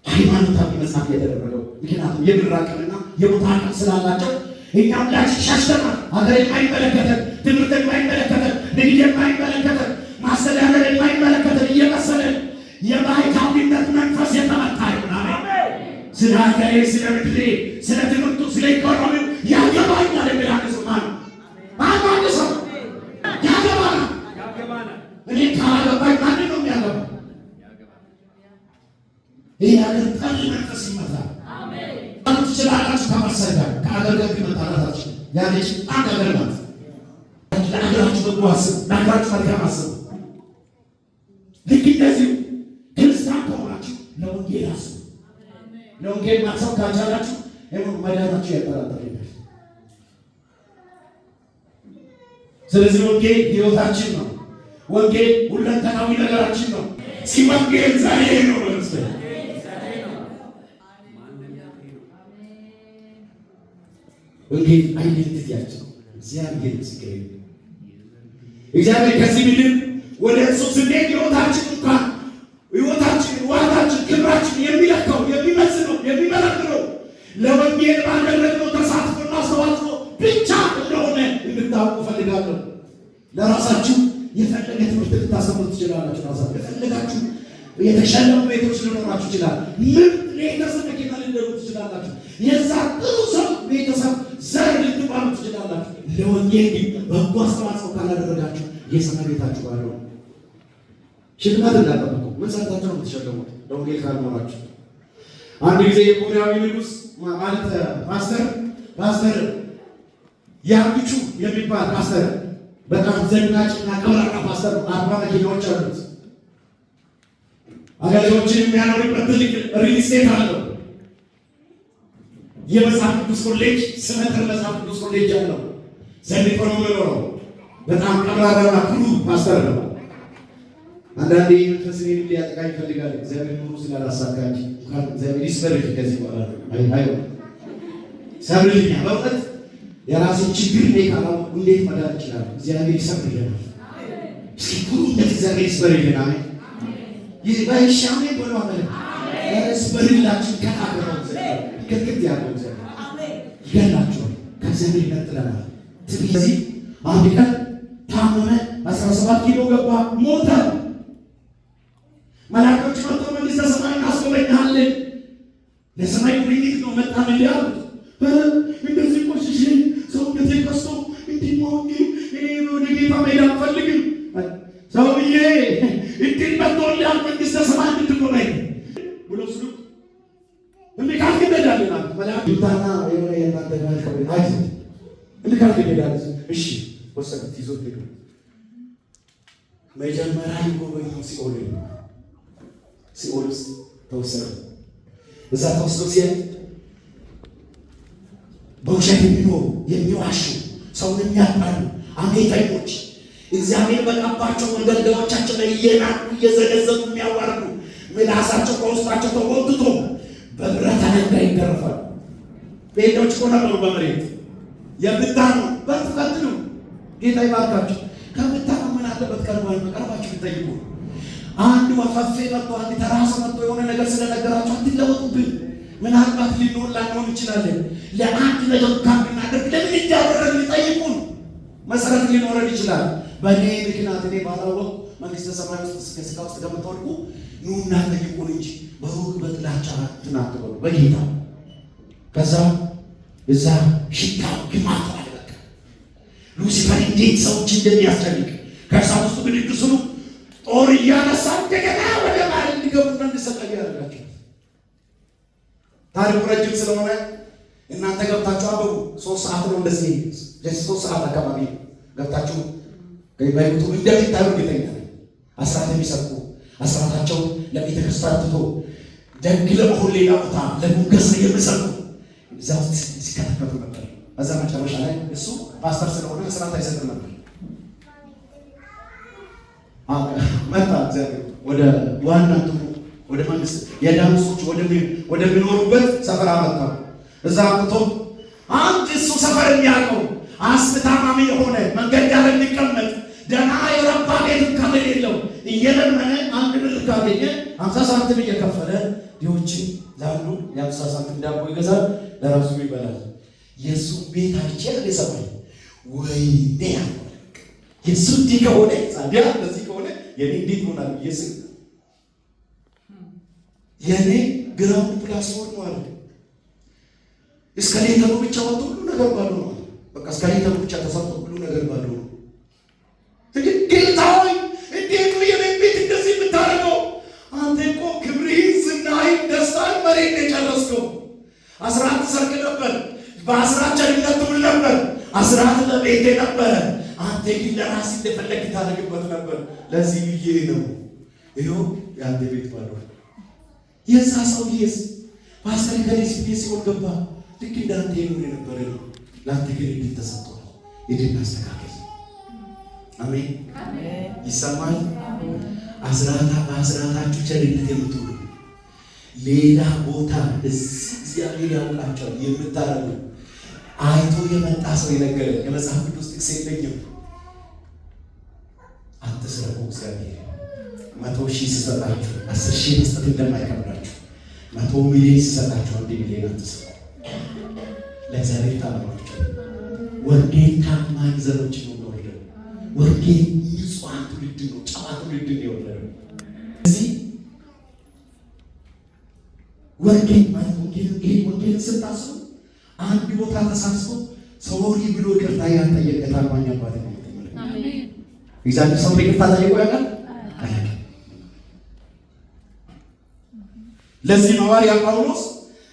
ሃይማኖታዊ መጽሐፍ የተደረገው። ምክንያቱም የብር አቅምና የቦታ አቅም ስላላቸው እኛ ሁላችን ሸሽተናል። ሀገር የማይመለከተን፣ ትምህርት የማይመለከተን፣ ንግድ የማይመለከተን፣ ማስተዳደር የማይመለከተን እየመሰለን የባሕታዊነት መንፈስ የተመታ ይሁን። አሜን። ስለ ሀገሬ፣ ስለ ምድሬ፣ ስለ ትምህርቱ፣ ስለ ኢኮኖሚው ያገባኛል የሚል አንድ ሰው ማን ማን? አንድ ሰው ያገባናል። እኔ ካላገባኝ ማንን ነው የሚያገባ? ይህ ሀገር ጠል መንፈስ ይመታል። ትችላላችሁ ከመርሰል ጋር፣ ከአገር ጋር ግን መጣላታችሁ ያለች አንድ ሀገር ናት። ለሀገራችሁ በጎ አስቡ፣ ለሀገራችሁ መልካም አስቡ። ልክ እንደዚሁ ክርስቲያን ከሆናችሁ ለወንጌል አስቡ። ለወንጌል ማሰብ ካልቻላችሁ መዳናችሁ ያጠራጥረኛል። ስለዚህ ወንጌል ህይወታችን ነው። ወንጌል ሁለንተናዊ ነገራችን ነው። እስኪ ወንጌል ዛሬ ነው በምስል። ወንጌል identity ያችን። እግዚአብሔር ምስክሬ ነው። እግዚአብሔር ከዚህ ምድር ወደ እርሱ ስንሄድ ህይወታችን እንኳን፣ ህይወታችን፣ ዋጋችን፣ ክብራችን የሚለካው፣ የሚመዝነው፣ የሚመረምረው ለወንጌል ባደረግነው ተሳትፎና አስተዋጽኦ ብቻ እንደሆነ እንድታውቁ እፈልጋለሁ። ለራሳችሁ የፈለገ ትምህርት ልታሰሙ ትችላላችሁ። ራሳችሁ የፈለጋችሁ የተሸለሙ ቤቶች ሊኖራችሁ ይችላል። ምርጥ ቤተሰብ መኪና ልትነዱ ትችላላችሁ። የዛ ጥሩ ሰው ቤተሰብ ዘር ልትባሉ ትችላላችሁ። ለወንጌል ግን በጎ አስተዋጽኦ ካላደረጋችሁ የሰማይ ቤታችሁ ባዶ ነው። ሽልማት እንዳጠብቁ ምን ሰርታችሁ ነው የምትሸለሙት? ለወንጌል ካልኖራችሁ። አንድ ጊዜ የኮሪያዊ ንጉስ ማለት ፓስተር ያንግቹ የሚባል ፓስተር በጣም ዘናጭና ቀብራራ ፓስተር ነው። 40 መኪናዎች አሉት። አገልጋዮችን የሚያኖርበት ትልቅ real estate አለው። የመጽሐፍ ቅዱስ ኮሌጅ፣ ስመጥር መጽሐፍ ቅዱስ ኮሌጅ አለው። ዘንጦ ነው የሚኖረው። በጣም ቀብራራና ኩሩ ፓስተር ነው። አንዳንዴ መንፈስ እኔንም ሊያጠቃ ይፈልጋል። እግዚአብሔር ኑሮ ስላላሳካ እንጂ እንኳን እግዚአብሔር ይስበርልኝ ከዚህ በኋላ አይ ሰብርልኛ። በእውነት የራሴን ችግር እኔ ካላወቅኩ እንዴት መዳን እችላለሁ? እግዚአብሔር ይሰብርልናል። እስኪ ኩሩነት እግዚአብሔር ይስበርልን። አሜን። ይህ በሻሜ በሎ አሜን። ይስበርላችሁ። ከታገረው እግዚአብሔር ክትክት ያለው እግዚአብሔር ይገላችኋል። ከእግዚአብሔር ይነጥለናል። ስለዚህ አንድ ቀን ታመመ፣ 17 ኪሎ ገባ፣ ሞተ። መላእክቶች መጥቶ መንግሥተ ሰማይ እናስጎበኛለን፣ ለሰማይ ጉብኝት ነው መጣን እንዲህ አሉት። እንደዚህ ቆሽሼ፣ ሰውነቴ ከስቶ፣ እንዲህ መሆኜ እኔ ወደ ጌታ መሄድ አልፈልግም። ሰውዬ እድል መጥቶልሃል መንግሥተ ሰማይ እንድትጎበኝ ብሎ ስሉ እንዲህ ካልክ እንሄዳለን አሉት። መልአክ ይምጣና የሆነ የእናንተ መልክ አይዞህ እንዲህ ካልክ እንሄዳለን። እሺ ወሰዱት፣ ይዞት ሄዱ። መጀመሪያ የጎበኘው ሲኦል ነው። ሲኦል ውስጥ ተወሰዱ። እዛ ተወስዶ ሲያይ በውሸት የሚኖሩ፣ የሚዋሹ፣ ሰውን የሚያጣሉ አሜተኞች፣ እግዚአብሔር በቀባቸው አገልጋዮቻቸው ላይ እየናቁ፣ እየዘገዘጉ የሚያዋርዱ፣ ምላሳቸው ከውስጣቸው ተጎትቶ በብረት አለንጋ ይገረፋል። ጴንጤዎች እኮ ነበሩ በመሬት የምታኑ። በርቱ፣ ቀጥሉ፣ ጌታ ይባርካችሁ። ከምታኑ ምን አለበት ቀርባችሁ ብትጠይቁ? አንድ ወፈፌ መጥቶ፣ አንድ ተራ ሰው መጥቶ የሆነ ነገር ስለነገራችሁ አትለወጡብን። ምናልባት ሊኖር ላንሆን እንችላለን። ለአንድ ነገር እንኳን ብናደርግ ለምን እንዲያደረግ ሊጠይቁን መሰረት ሊኖረን ይችላል። በእኔ ምክንያት እኔ ባላወቅ መንግስተ ሰማይ ውስጥ እስከ ስጋ ውስጥ ከምትወድቁ ኑና ጠይቁን እንጂ በሩቅ በጥላቻ እንትን አትበሉ በጌታ። ከዛ እዛ ሽታው ግማቱ አለ። በቃ ሉሲፈር እንዴት ሰዎች እንደሚያስጨንቅ ከእሳት ውስጥ ብድግ ስሉ ጦር እያነሳ እንደገና ወደ ባህር እንዲገቡና እንዲሰቃዩ ያደርጋቸዋል። ታሪኩ ረጅም ስለሆነ እናንተ ገብታችሁ አንብቡ። 3 ሰዓት ነው እንደዚህ፣ 3 ሰዓት አካባቢ ነው። ገብታችሁ በ YouTube እንደሚታዩ እርግጠኛ ነኝ። አስራት የሚሰርቁ፣ አስራታቸው ለቤተ ክርስቲያን ትቶ ደግ ለመሆን ሌላ ቦታ ለሞገስ የሚሰርቁ እዛ ውስጥ ሲከተከቱ ነበር። በዛ መጨረሻ ላይ እሱ ፓስተር ስለሆነ አስራት አይሰጥም ነበር። መጣ እግዚአብሔር ወደ ዋና እንትኑ፣ ወደ መንግስት የዳኑ ሰዎች ወደሚኖሩበት ሰፈር አመጣው። እዛ አምጥቶ አንድ እሱ ሰፈር የሚያውቀው አስም ታማሚ የሆነ፣ መንገድ ዳር የሚቀመጥ፣ ደህና የረባ ቤት እንኳን የሌለው፣ እየለመነ 1 ብር ካገኘ 50 ሳንቲም እየከፈለ ድሆችን ለአንዱ የ50 ሳንቲም ዳቦ ይገዛል፣ ለራሱ ይበላል። የእሱ ቤት አይቼ አለ ሰማይ ወይኔ ያልኩት የእሱ እንዲህ ከሆነ፣ ታዲያ እንደዚህ ከሆነ የኔ እንዴት ይሆናል ብዬ ስል የኔ ground plus four ነው አለ። Escalator ኡ ብቻ ወጥቶ ሁሉ ነገር ባዶ ነው አለ። በቃ escalator ኡ ብቻ ተሰርቶ ሁሉ ነገር ባዶ ነው። ጌታ ሆይ፣ እንዴት ነው የኔን ቤት እንደዚህ የምታደርገው? አንተ እኮ ክብርህን፣ ዝናህን፣ ደስታህን መሬት ነው የጨረስከው። አስራት ሰርቅ ነበር፣ በአስራት ቸርነት ትውል ነበር፣ አስራት ለቤቴ ነበረ። አንተ ግን ለራስህ እንደፈለግ ታደርግበት ነበር። ለዚህ ብዬ ነው ይኸው የአንተ ቤት ባዶ። የዛ ሰውዬስ ፓስተር ከሌ ቤት ሲኦል ገባ። ልክ እንዳንተ ይኖር የነበረ ነው። ለአንተ ግን እድል ተሰጥቷል። እድል አስተካከል። አሜን። ይሰማል። አስራታ በአስራታችሁ ቸርነት የምትውሉ፣ ሌላ ቦታ እዚህ እግዚአብሔር ያውቃቸዋል የምታረጉ፣ አይቶ የመጣ ሰው የነገረን፣ የመጽሐፍ ቅዱስ ጥቅስ የለኝም። አትስረቁ። እግዚአብሔር 100,000 ሲሰጣችሁ 10,000 መስጠት እንደማይከብዳችሁ 100 ሚሊዮን ሲሰጣችሁ 1 ሚሊዮን አትስረቁ። ለእግዚአብሔር ታማኞች፣ ወንጌል ታማኝ ዘሮች ነው የወለደው። ወንጌል ንጹሐን ትውልድ ነው፣ ጨዋ ትውልድ ነው የወለደው። እዚህ ወንጌል ማለት ወንጌል፣ ይሄ ወንጌልን ስታስቡ አንድ ቦታ ተሳስቶ sorry ብሎ ይቅርታ ያልጠየቀ ታማኝ አባት ነው የምትመለከቱት። እግዚአብሔር ሰው ይቅርታ ጠይቆ ያውቃል? አያውቅም። ለዚህ ነው ሐዋርያ ጳውሎስ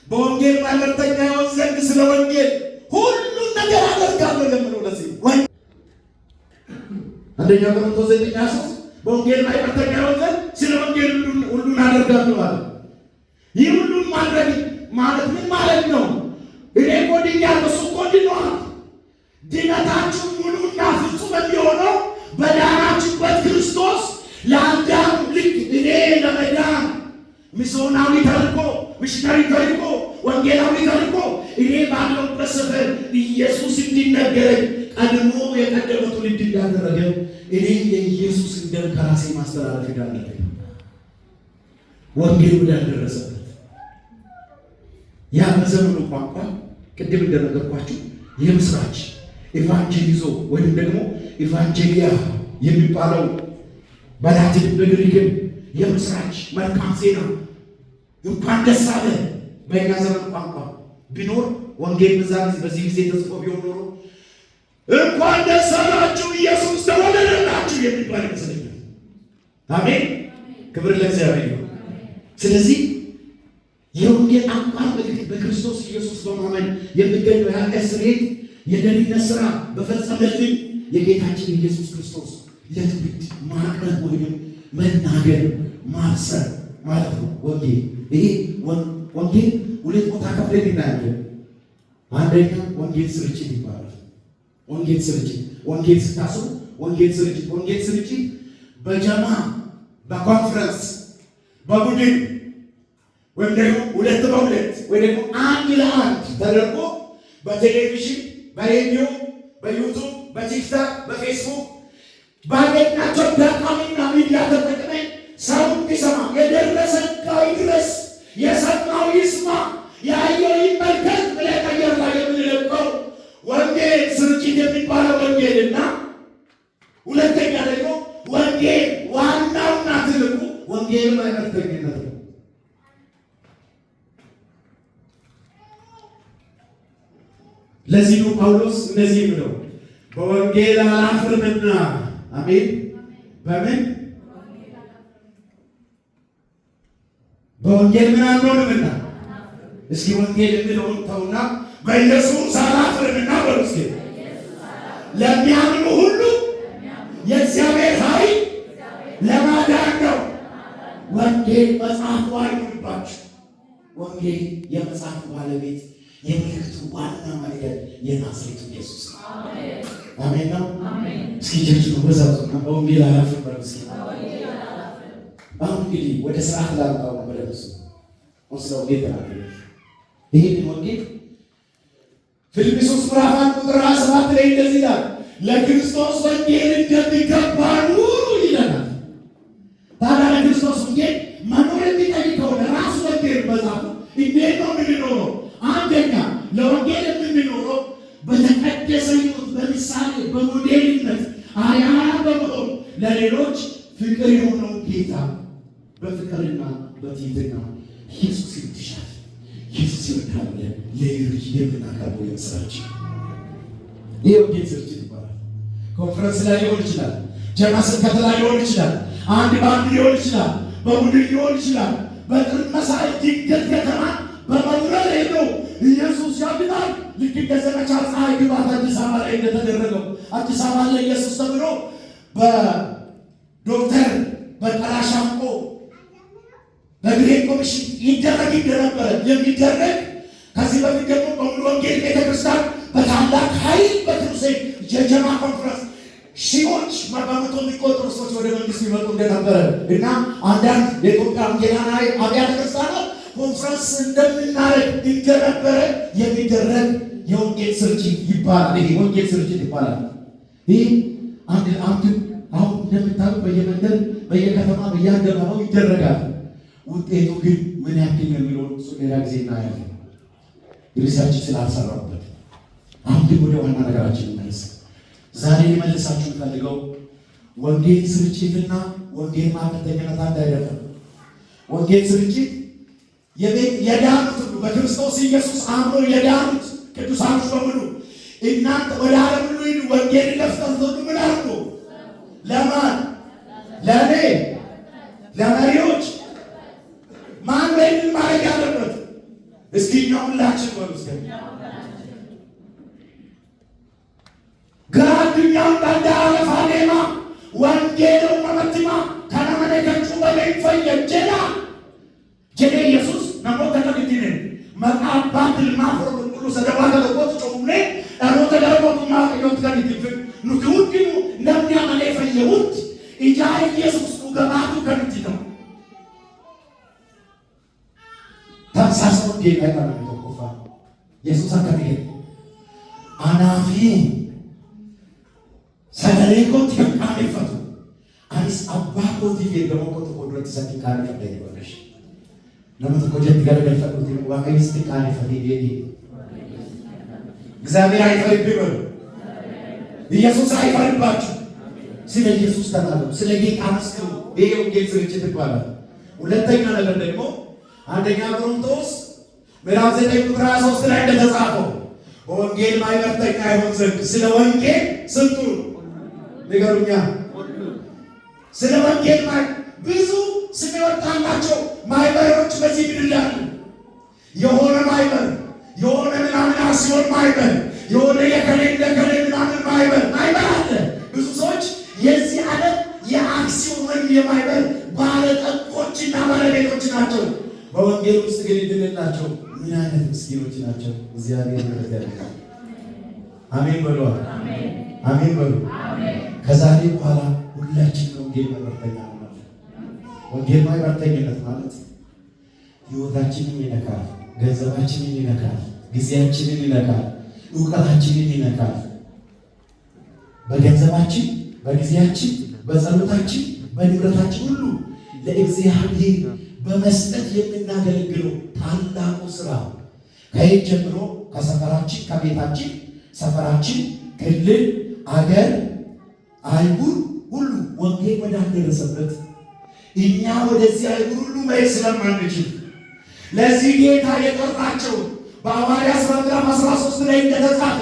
በወንጌል ማኅበርተኛ ይሆን ዘንድ ስለ ወንጌል ሁሉን ነገር አደርጋለሁ ለምለው ለዚህ ነው። አንደኛ ቆሮንቶስ 9:23 በወንጌል ማኅበርተኛ ይሆን ዘንድ ስለ ወንጌል ሁሉን አደርጋለሁ አለ። ይህ ሁሉን ማድረግ ማለት ምን ማለት ነው? እኔ እኮ ድኛለሁ፣ እሱ እኮ ድኗል። ድነታችሁ ሙሉና ፍጹም የሚሆነው በዳናችሁበት ክርስቶስ ለአዳም ልክ እኔ ለመዳን ሚስዮናዊ ተልኮ፣ ሚሽነሪ ተልኮ፣ ወንጌላዊ ተልኮ፣ እኔ ባለሁበት ሰፈር ኢየሱስ እንዲነገረኝ ቀድሞ የቀደመ ትውልድ እንዳደረገ እኔ የኢየሱስን ደም ከራሴ ማስተላለፍ እንዳለብኝ ወንጌሉ እንዳልደረሰበት ያ በዘመኑ ቋንቋ ቅድም እንደነገርኳችሁ የምስራች ኤቫንጀሊዞ ወይም ደግሞ ኤቫንጀሊያ የሚባለው በላቲን በግሪክም የምስራች፣ መልካም ዜና፣ እንኳን ደስ አለ። በእኛ ዘመን ቋንቋ ቢኖር ወንጌል በዛ ጊዜ በዚህ ጊዜ ተጽፎ ቢሆን ኖሮ እንኳን ደስ አላችሁ ኢየሱስ ተወለደላችሁ የሚባል ይመስለኛል። አሜን፣ ክብር ለእግዚአብሔር ነው። ስለዚህ የወንጌል አንኳር መልእክት በክርስቶስ ኢየሱስ በማመን የሚገኘው የኃጢአት ስርየት የደህንነት ሥራ በፈጸመልን የጌታችን ኢየሱስ ክርስቶስ ለትውልድ ማቅረብ ወይም መናገር፣ ማብሰር ማለት ነው። ወንጌል ይሄ ወንጌል ሁለት ቦታ ከፍለን እናያለን። አንደኛ ወንጌል ስርጭት ይባላል። ወንጌል ስርጭት፣ ወንጌል ስታስቡ ወንጌል ስርጭት፣ ወንጌል ስርጭት በጀማ፣ በኮንፈረንስ፣ በቡድን ወይም ደግሞ ሁለት በሁለት ወይ ደግሞ አንድ ለአንድ ተደርጎ በቴሌቪዥን፣ በሬዲዮ፣ በ YouTube፣ በ TikTok፣ በፌስቡክ ባገኛቸው አጋጣሚና ሚዲያ ተጠቅመን ሰው እንዲሰማ፣ የደረሰ ጋር ይድረስ፣ የሰማው ይስማ፣ ያየው ይመልከት ብለን አየር ላይ የምንለቀው ወንጌል ስርጭት የሚባለው ወንጌልና ሁለተኛ ደግሞ ወንጌል ዋናውና ትልቁ ወንጌል ማኅበርተኝነት ነው። ለዚህ ነው ጳውሎስ እንደዚህ ብለው በወንጌል አላፍርምና። አሜን። በምን በወንጌል ምን አንሆንምና። እስኪ ወንጌል የሚለውን ተውና በኢየሱስ አላፍርምና በሉ እስኪ። ለሚያምኑ ሁሉ የእግዚአብሔር ኃይል ለማዳን ነው። ወንጌል መጽሐፉ አይሁንባችሁ። ወንጌል የመጽሐፉ ባለቤት የምልክቱ ዋና ማዕከል የናዝሬቱ ኢየሱስ ነው። አሜን ነው። እስኪ እጃችሁ ወዛውና በወንጌል አላፍርም በሉ እስኪ። አሁን እንግዲህ ወደ ስርዓት ላምጣው ነው። በደንብ ስሙ። አሁን ስለ ወንጌል ተናግሬ ይህንን ወንጌል ፊልጵስዩስ ምዕራፍ 1 ቁጥር 27 ላይ እንደዚህ ይላል፣ ለክርስቶስ ወንጌል እንደሚገባ ኑሩ ይለናል። ታዲያ ለክርስቶስ ወንጌል መኖር የሚጠይቀው ለራሱ ወንጌል መጻፉ እንዴት ነው የምንኖረው? አንደኛ ለወንጌል የምንኖረው በተቀደሰ ሕይወት በምሳሌ በሞዴልነት አርአያ በመሆን ለሌሎች ፍቅር የሆነውን ጌታ በፍቅርና በትህትና ኢየሱስ ይወድሻል፣ ኢየሱስ ይወድሃል ብለን ለሌሎች የምናቀርበው የምስራች ይህ ወንጌል ስርጭት ይባላል። ኮንፈረንስ ላይ ሊሆን ይችላል፣ ጀማ ስብከት ላይ ሊሆን ይችላል፣ አንድ በአንድ ሊሆን ይችላል፣ በቡድን ሊሆን ይችላል። በጥርመሳይ ድንገት ከተማ በመውረድ ሄዶ ኢየሱስ ያድናል። ልክ እንደ ዘመቻ ፀሐይ ግባት አዲስ አበባ ላይ እንደተደረገው አዲስ አበባ ላይ ኢየሱስ ተብሎ በዶክተር በቀላ ሻንቆ በ Great Commission ይደረግ እንደነበረ የሚደረግ ከዚህ በፊት ደግሞ በሙሉ ወንጌል ቤተክርስቲያን በታላቅ ኃይል በ crusade የጀማ ኮንፈረንስ ሺዎች በመቶ የሚቆጠሩ ሰዎች ወደ መንግስት ይመጡ እንደነበረ እና አንዳንድ የኢትዮጵያ ወንጌላውያን አብያተ ክርስቲያናት ኮንፈረንስ እንደምናደርግ እንደነበረ የሚደረግ የወንጌል ስርጭት ይባላል። ይሄ ወንጌል ስርጭት ይባላል። ይህ አንድ አንድ አሁን እንደምታዩት በየመንደር በየከተማ በየአደባባዩ ይደረጋል። ውጤቱ ግን ምን ያክል ነው የሚለውን እሱ ሌላ ጊዜ እናያለን። research ስላልሰራበት። አሁን ግን ወደ ዋና ነገራችን እንመለስ። ዛሬ ሊመልሳችሁ የምፈልገው ወንጌል ስርጭትና ወንጌል ማኅበርተኝነት አንድ አይደለም። ወንጌል ስርጭት የዳኑት ሁሉ በክርስቶስ ኢየሱስ አምኖ የዳኑት ቅዱሳኖች በሙሉ እናንተ ወደ ዓለም ሁሉ ሂዱ ወንጌልን ለፍጥረት ሁሉ ምን አድርጉ? ለማን? ለእኔ፣ ለመሪዎች። ማን ነው ይህንን ማድረግ ያለበት? እስኪ እኛ ሁላችን በሉ እስኪ gara addunyaan danda'a lafa deema wangeela uumamatti hima kana malee kan cuuphame hin fayyan jedha jedhee Yesuus namoota akkamitti hime maqaa abbaa ilmaa fi qulqulluu sadan tokkotti cuuphne dhaloota gara mootummaa Waaqayyootti kan ittiin fidnu nuti hundinuu namni amanee fayye hundi ijaa Yesuus dhuga baatu kan itti ta'u. Tamsaasa wangeelaa irraa namni tokkoffaa Yesuus akkana jedhe anaa fi sagalee kootti kan qaaneffatu anis abbaa kootii fi ergamoo koo tokko duratti isatti qaaneffadha jedhe Waaqayyo. Nama tokko jetti garagalfadhuuti Waaqayyo sitti qaaneffatee jedhi. እግዚአብሔር አይፈርብህ በሉ። ኢየሱስ አይፈርባችሁ። ስለ ኢየሱስ ተናገሩ፣ ስለ ጌታ መስክሩ። ይሄ ወንጌል ስርጭት ይባላል። ሁለተኛ ነገር ደግሞ አንደኛ ቆሮንቶስ ምዕራፍ 9 ቁጥር 23 ላይ እንደተጻፈው በወንጌል ማኅበርተኛ ይሆን ዘንድ ስለ ወንጌል ስንቱ ንገሩኛ። ስለ ወንጌል ብዙ ስም የወጣላቸው ማኅበሮች በዚህ ምድር ላይ አሉ። የሆነ ማኅበር የሆነ ምናምን አክሲዮን ማኅበር የሆነ የከሌ ለከሌ ምናምን ማኅበር ማኅበር አለ። ብዙ ሰዎች የዚህ ዓለም የአክሲዮን ወይም የማኅበር ባለጠጎችና ባለቤቶች ናቸው። በወንጌል ውስጥ ግን እድል የላቸው። ምን አይነት ምስኪኖች ናቸው! እግዚአብሔር ይመስገን። አሜን በሉ። አሜን በሉ። ከዛሬ በኋላ ሁላችን ወንጌል ማኅበርተኛ እንሆናለን። ወንጌል ማኅበርተኝነት ማለት ሕይወታችንን ይነካል፣ ገንዘባችንን ይነካል፣ ጊዜያችንን ይነካል፣ እውቀታችንን ይነካል። በገንዘባችን፣ በጊዜያችን፣ በጸሎታችን፣ በንብረታችን ሁሉ ለእግዚአብሔር በመስጠት የምናገለግለው ታላቁ ስራ ከየት ጀምሮ? ከሰፈራችን፣ ከቤታችን፣ ሰፈራችን፣ ክልል፣ አገር፣ አህጉር ሁሉ ወንጌል ወዳልደረሰበት እኛ ወደዚህ አህጉር ሁሉ መሄድ ስለማንችል ለዚህ ጌታ የጠራቸው በሐዋርያት ሥራ ምዕራፍ 13 ላይ እንደተጻፈ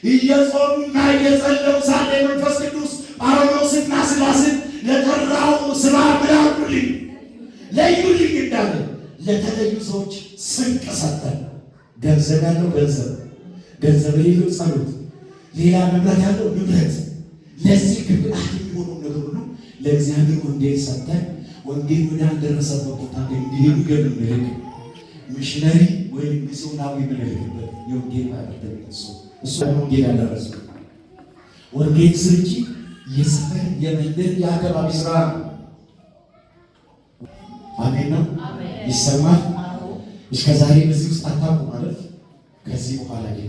እየጾሙና እየጸለዩ ሳለ መንፈስ ቅዱስ ጳውሎስና ሲላስን ለጠራው ስራ ምን ለዩልኝ እንዳለ ለተለዩ ሰዎች ስንቅ ሰጠን። ገንዘብ ያለው ገንዘብ፣ ገንዘብ የሌለው ጸሎት፣ ሌላ ንብረት ያለው ንብረት፣ ለዚህ ግብአት የሚሆነው ነገር ሁሉ ለእግዚአብሔር ወንጌል ሰጠን። ወንጌል ወዳልደረሰበት ቦታ እንዲሄዱ የምንልክ ሚሽነሪ ወይም ሚስዮናዊ የምንልክበት የወንጌል ማህበርተኝነት እሱ ወንጌል ያልደረሰ ወንጌል ስርጭት የሰፈር የመንደር የአካባቢ ስራ ነው። አሜን ነው ይሰማል። እስከ ዛሬ በዚህ ውስጥ አታውቁ ማለት ከዚህ በኋላ ግን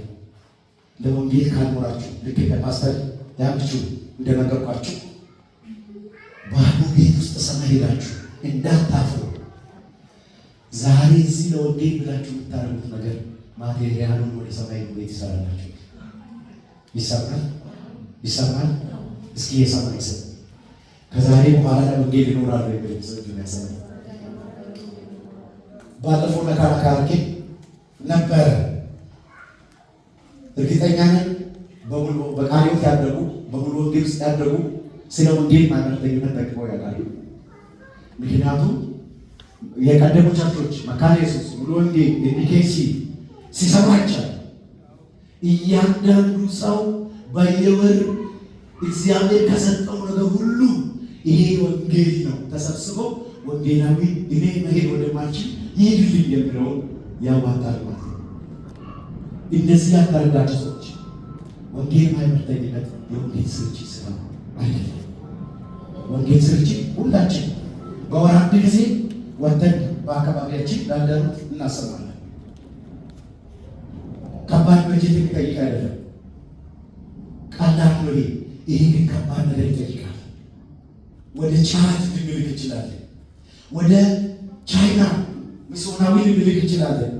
ለወንጌል ካልኖራችሁ ልክ እንደ ፓስተር ያምቹ እንደነገርኳችሁ ባዶ ቤት ውስጥ ሰማይ ሄዳችሁ እንዳታፍሩ። ዛሬ እዚህ ለወንጌል ብላችሁ የምታደርጉት ነገር material ኡን ወደ ሰማይ ቤት ይሰራላችሁ። ይሰማል ይሰማል። እስኪ የሰማይ ሰው ከዛሬ በኋላ ለወንጌል ይኖራል የሚል ሰው ያሰማል። ባለፈው ነካ ነካ አድርጌ ነበረ። እርግጠኛ ነኝ በቃለ ሕይወት ያደጉ በሙሉ ወንጌል ውስጥ ያደጉ ስለ ወንጌል ማህበርተኝነት ጠንቅቀው ያውቃሉ። ምክንያቱም የቀደሙ ቸርቾች መካነ ኢየሱስ፣ ሙሉ ወንጌል፣ ኤቢኬሲ ሲሰሯቸው እያንዳንዱ ሰው በየወር እግዚአብሔር ከሰጠው ነገር ሁሉ ይሄ ወንጌል ነው ተሰብስበው ወንጌላዊ እኔ መሄድ ወደማልችል ይሄድልኝ የሚለውን ያዋጣል ማለት ነው። እነዚህ ያልተረዳቸው ሰዎች ወንጌል ማህበርተኝነት የወንጌል ስርጭት ስራ አይደለም። ወንጌል ስርጭት ሁላችን በወር አንድ ጊዜ ወጥተን በአካባቢያችን ላለኑት እናሰማለን። ከባድ በጀት የሚጠይቅ አይደለም። ቀላል ነው። ይሄ ግን ከባድ ነገር ይጠይቃል። ወደ ቻድ ልንልክ እንችላለን። ወደ ቻይና ሚስዮናዊ ልንልክ እንችላለን።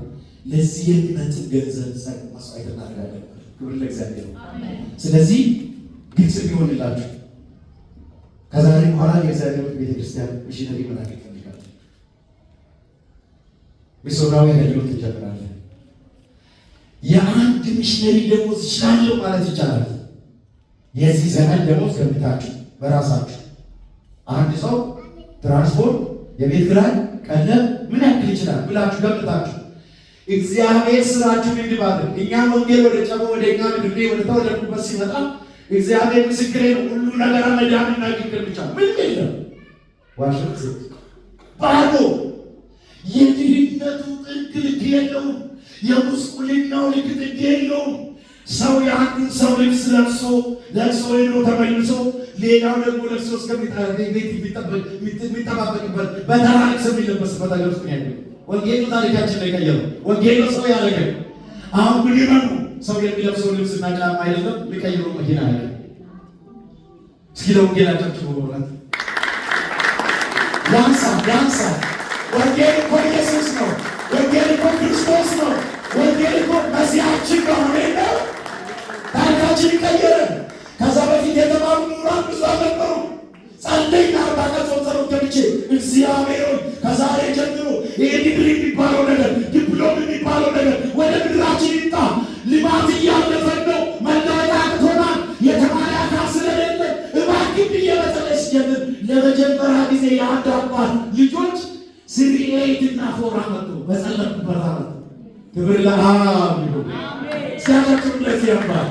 ለዚህ የሚመጥን ገንዘብ መስዋዕት እናደርጋለን። ክብር ለእግዚአብሔር። ስለዚህ ግልጽ ቢሆንላችሁ ከዛሬ በኋላ የእግዚአብሔር ቤተክርስቲያን ሚሽነሪ መላክ ይፈልጋል። ሚስዮናዊ አገልግሎት እንጀምራለን። የአንድ ሚሽነሪ ደሞዝ እችላለሁ ማለት ይቻላል። የዚህ ዘመን ደሞዝ ገምታችሁ በራሳችሁ አንድ ሰው ትራንስፖርት፣ የቤት ኪራይ፣ ቀለብ ምን ያክል ይችላል ብላችሁ ገምታችሁ እግዚአብሔር ስራችሁን እንዲባርክ እኛ ወንጌል ወደ ጨቦ ወደ እኛ ምድር ወደ ተወለድኩበት ሲመጣ እግዚአብሔር ምስክሬ ነው። ሁሉ ነገር መዳንና ግግር ብቻ ምንም የለም። ዋሸት ባዶ የድህነቱ ጥግ ልክ የለውም። የጉስቁልናው ልክ ጥግ የለውም። ሰው የአንዱን ሰው ልብስ ለብሶ ለብሶ ሄዶ ተመልሶ ሌላው ደግሞ ለብሶ እስከቤት የሚጠባበቅበት በተራ ልብስ የሚለበስበት ሀገር ውስጥ ያለው ወንጌሉ ታሪካችን ላይ ቀየረው። ወንጌሉ ሰው ያደረገ አሁን ግን ይመኑ ሰው የሚለብሰው ልብስና ጫማ አይደለም፣ የሚቀይረው መኪና አለ። እስኪ ለወንጌል አጨብጭቡ። በእውነት ያንሳ ያንሳ። ወንጌል እኮ ኢየሱስ ነው። ወንጌል እኮ ክርስቶስ ነው። ወንጌል እኮ መሲያችን ነው። አሜን ነው። ታሪካችን ቀየረ። ከዛ በፊት የተማሩ ምሁራን ብዙ አልነበሩ። ጸለይና 40 ቀን ጾም ጸሎት ገብቼ እግዚአብሔር ሆይ ከዛሬ ጀምሮ ይሄ ዲግሪ የሚባለው ነገር ዲፕሎም የሚባለው ነገር ወደ ምድራችን ይምጣ። ልማት እያለፈን ነው። መለወጥ አቅቶናል። የተማረ አካል ስለሌለ እባክህ ብዬ መጸለይ ስጀምር ለመጀመሪያ ጊዜ የአንድ አባት ልጆች three eight እና four አመጡ። በጸለይኩበት ዓመት ክብር ለአብ ይሁን። ሲያጨብጭቡ ለዚህ አባት።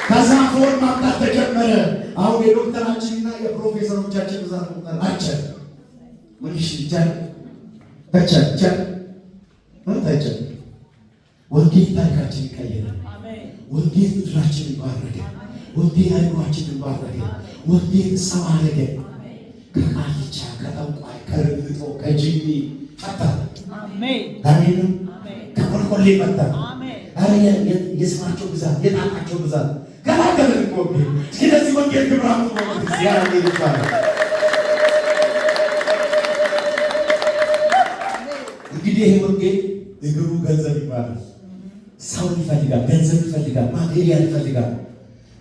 ከዛ four ማምጣት ተጀመረ። አሁን የዶክተራችንና የፕሮፌሰሮቻችን ብዛት መቁጠር አይቻልም። ምን ይቻል? ተቻል ይቻል አይቻልም። ወንጌል ታሪካችንን ቀየረ። ወንጌል ምድራችንን ባረከ። ወንጌል አይምሯችንን ባረከ። ወንጌል ሰው አረገ። ከቃልቻ፣ ከጠንቋይ፣ ከርምጦ፣ ከጅኒ ፈታ። አሜን። ከቆልቆሌ ፈታ። አረ የስማቸው ብዛት የጣጣቸው ብዛት ገላገለን እኮ ወንጌል። እስኪ ለዚህ ወንጌል ክብራቱ እግዚአብሔር ይባላል። እንግዲህ ይሄ ወንጌል እግሩ ገንዘብ ይባላል። ሰውን ይፈልጋል፣ ገንዘብ ይፈልጋል፣ material ይፈልጋል።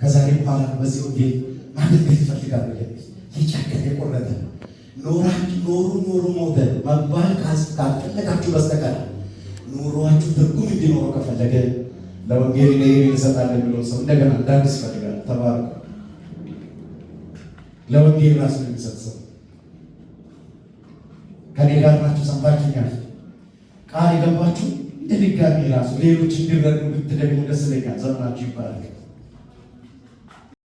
ከዛሬ በኋላ በዚህ ወንጌል ማገልገል ይፈልጋል የሚል የጨከነ የቆረጠ ኖራችሁ ኖሩ ኖሩ ሞተ መባል ካልፈለጋችሁ በስተቀር ኑሯችሁ ትርጉም እንዲኖረው ከፈለገ ለወንጌል እኔ እሰጣለሁ የሚለው ሰው እንደገና እንዳዲስ ይፈልጋል። ተባረኩ። ለወንጌል ራሱን የሚሰጥ ሰው ከኔ ጋር ናችሁ? ሰምታችሁኛል? ቃል የገባችሁ እንደ ድጋሚ ራሱ ሌሎች እንዲረዱ ብትደግሙ ደስ ይለኛል። ዘመናችሁ ይባላል።